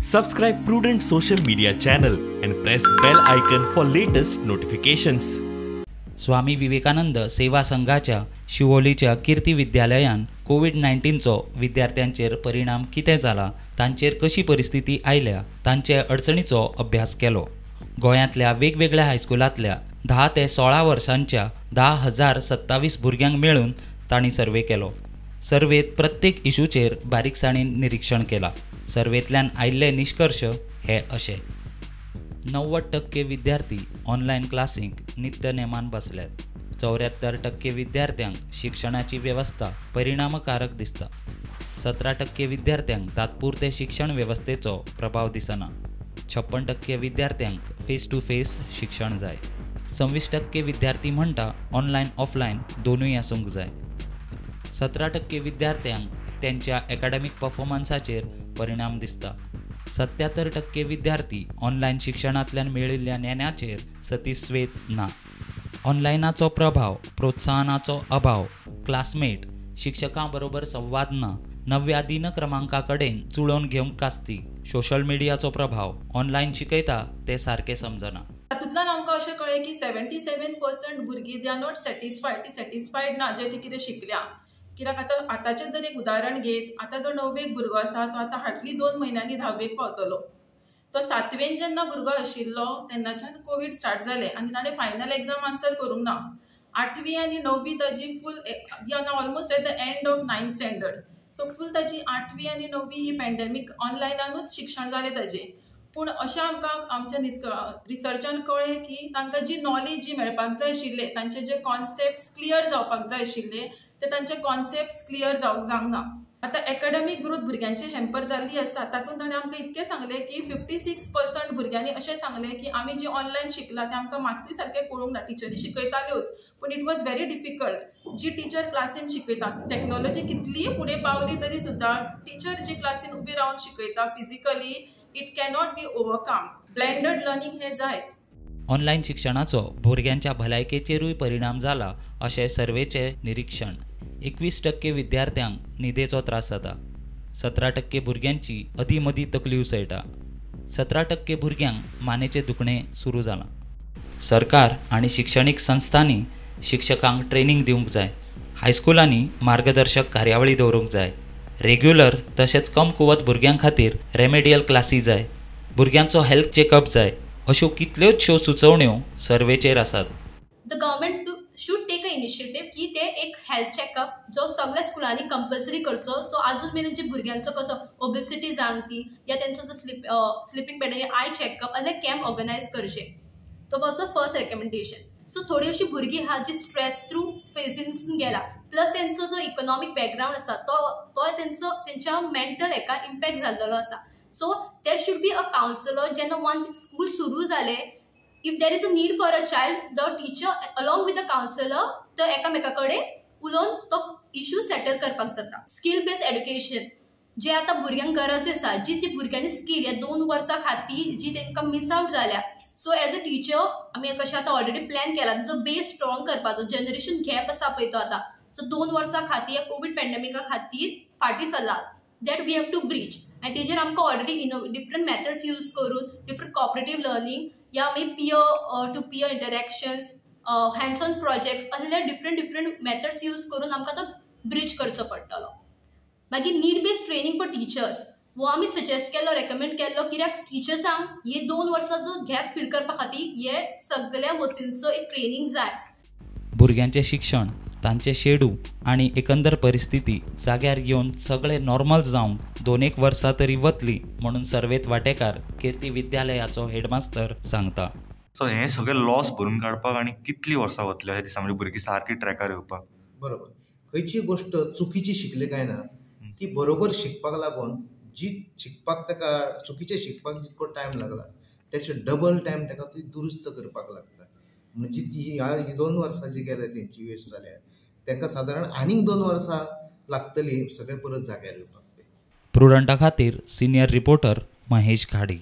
Subscribe Prudent social media channel and press bell icon for latest notifications. Swami Vivekananda सेवा संघाच्या शिवोलीच्या कीर्ती विद्यालयान कोवीड-19चो विद्यार्थ्यांचेर परिणाम कितें जाला, तांचेर कशी परिस्थिती आयल्या, तांचे अडचणीचो अभ्यास केलो. गोंयांतल्या वेगवेगळ्या हायस्कुलांतल्या 10 ते 16 वर्सांच्या 10,027 भुरग्यांक मेळून तांणी सर्वे केलो. सर्वेत प्रत्येक इशूचेर बारीकसाणीन निरीक्षण केलां. सर्वेंतल्यान आयिल्ले निश्कर्श हे अशे: 90% विद्यार्थी ऑनलायन क्लासींक नित्य नेमान बसल्यात. 74% विद्यार्थ्यांक शिक्षणाची वेवस्था परिणामकारक दिसता. 17% विद्यार्थ्यांक तात्पुरते शिक्षण वेवस्थेचो प्रभाव दिसना. 56% विद्यार्थ्यांक फेस टू फेस शिक्षण जाय. 26% विद्यार्थी म्हणटा ऑनलायन ऑफलायन दोनूय आसूंक जाय. 17% विद्यार्थ्यांक त्यांच्या एकाडेमीक परफॉर्मन्साचेर परिणाम दिसता. 77% विद्यार्थी ऑनलायन शिक्षणांतल्यान मेळिल्ल्या ज्ञानाचेर सतिस्वेत ना. ऑनलायनाचो प्रभाव, प्रोत्साहनाचो अभाव, क्लासमेट, शिक्षकां बरोबर संवाद ना, नव्या दिनक्रमांका कडेन जुळोवन घेवंक कास्ती, सोशल मिडियाचो प्रभाव, ऑनलायन शिकयता तें सारकें समजना. तातूंतल्यान आमकां अशें कळ्ळें की 77% भुरगीं they are not satisfied, ती सॅटिस्फायड ना जे ती कितें शिकल्या. कित्याक आतां आतांचें जर एक उदाहरण घेत, आतां जो णव्वेक भुरगो आसा तो आतां हाटली 2 म्हयन्यांनी धाव्वेक पावतलो. तो सातवेन जेन्ना भुरगो आशिल्लो तेन्नाच्यान कोवीड स्टार्ट जालें आनी ताणें फायनल एग्जाम आन्सर करूंक ना. 8वी आनी 9वी ताजी full, we are now almost at the end of 9th standard, so full ताजी 8वी आनी 9वी ही पॅन्डेमीक ऑनलायनानूच शिक्षण जालें ताजें. पूण अशें आमकां आमच्या रिसर्चान कळ्ळें की तांकां जी नॉलेज जी मेळपाक जाय आशिल्लें, तांचे जे कॉन्सेप्ट्स क्लियर जावपाक जाय आशिल्ले ते तांचे कॉन्सेप्ट्स क्लियर जावंक ना. आतां एकाडेमीक ग्रोथ भुरग्यांची हॅम्पर जाल्ली आसा. तातूंत ताणें आमकां इतकें सांगलें की 56% भुरग्यांनी अशें सांगलें की आमी जी ऑनलायन शिकलां तें आमकां मात्तूय सारकें कळूंक ना. टिचरी शिकयताल्योच पूण it was very difficult. Ji teacher क्लासीन शिकयता, टॅक्नोलॉजी कितलीय फुडें पावली तरी सुद्दां टिचर जी क्लासीन उबी रावन शिकयता physically, it cannot be overcome. Blended learning हें जायच. ऑनलायन शिक्षणाचो भुरग्यांच्या भलायकेचेरूय परिणाम जाला अशें सर्वेचें निरीक्षण. 21% विद्यार्थ्यांक न्हिदेचो त्रास जाता. 17% भुरग्यांची अदीं मदीं तकली उसळटा. 17% भुरग्यांक मानेचें दुखणें सुरू जालां. सरकार आनी शिक्षणीक संस्थांनी शिक्षकांक ट्रेनींग दिवंक जाय. हायस्कुलांनी मार्गदर्शक कार्यावळी दवरूंक जाय. रेग्युलर तशेंच कमकुवत भुरग्यां खातीर रेमेडियल क्लासी जाय. भुरग्यांचो हेल्थ चॅकअप जाय. अश्यो कितल्योचश्यो सुचोवण्यो सर्वेचेर आसात. The government should take a initiative की ते एक हेल्थ चॅकअप जो सगळ्या स्कुलांनी कंपल्सरी करचो. सो आजून मेरेन जे भुरग्यांचो कसो ओबेसिटी जावंक ती या तेंचो जो स्लिपींग पॅटर्न या आय चॅकअप असले कॅम्प ऑर्गनायज करचे. तो was a first recommendation. So थोडी अशी भुरगीं आहा जी स्ट्रेस थ्रू फेजीनसून गेला, प्लस तेंचो जो इकॉनॉमीक बॅकग्रावंड आसा तो तो तेंचो तेंच्या मेंटल हेका इम्पॅक्ट जाल्लेलो आसा. So there should be a counsellor. जेन्ना वन्स स्कूल सुरू जालें, if there is a need for a child, the teacher along with the counsellor तो एकामेका कडेन उलोवन तो इशू सेटल करपाक जाता. स्कील बेस्ड एड्युकेशन जे आतां भुरग्यांक गरज आसा, जी जी भुरग्यांनी स्कील ह्या 2 वर्सां खातीर जी तांकां मिस आवट जाल्या. सो एज अ टिचर आमी कशें आतां ऑलरेडी प्लॅन केला तेंचो बेस स्ट्रॉंग करपाचो. जनरेशन गॅप आसा पळय तो आतां, सो 2 वर्सां खातीर ह्या कोवीड पॅन्डेमिका खातीर फाटीं सरला, that we have to bridge. आनी तेजेर आमकां ऑलरेडी डिफरंट मेथड्स यूज करून डिफरंट कॉपरेटीव लर्नींग या मागीर peer to peer interactions, hands on projects असले डिफरंट डिफरंट मेथड्स यूज करून आमकां तो ब्रिज करचो पडटलो. मागीर need based training for teachers हो आमी सजेस्ट केल्लो, रेकमेंड केल्लो, कित्याक टिचर्सांक हे 2 वर्सांचो गॅप फील करपा खातीर हे सगळ्या वस्तूंचो एक ट्रेनींग जाय. भुरग्यांचें शिक्षण, तांचे शेडू आनी एकंदर परिस्थिती जाग्यार येवन सगळें नॉर्मल जावंक 2-1 वर्सां तरी वतली म्हणून सर्वेत वांटेकार कीर्ती विद्यालयाचो हेडमास्तर सांगता. सो हें सगळें लॉस भरून काडपाक आनी कितलीं वर्सां वतलीं अशें दिसता, म्हणजे भुरगीं सारकी ट्रॅकार येवपाक? बरोबर, खंयची गोश्ट चुकीची शिकली काय ना ती बरोबर शिकपाक लागून जी शिकपाक ताका चुकीचें शिकपाक जितको टायम लागला तेचे डबल टायम ताका ती दुरुस्त करपाक लागता. म्हणजे ती ह्या 2 वर्सां जी गेल्या तेंची वेस्ट जाल्या, तांकां सादारण आनीक 2 वर्सां लागतली सगळें परत जाग्यार येवपाक. प्रुडंटा खातीर सिनियर रिपोर्टर महेश घाडी.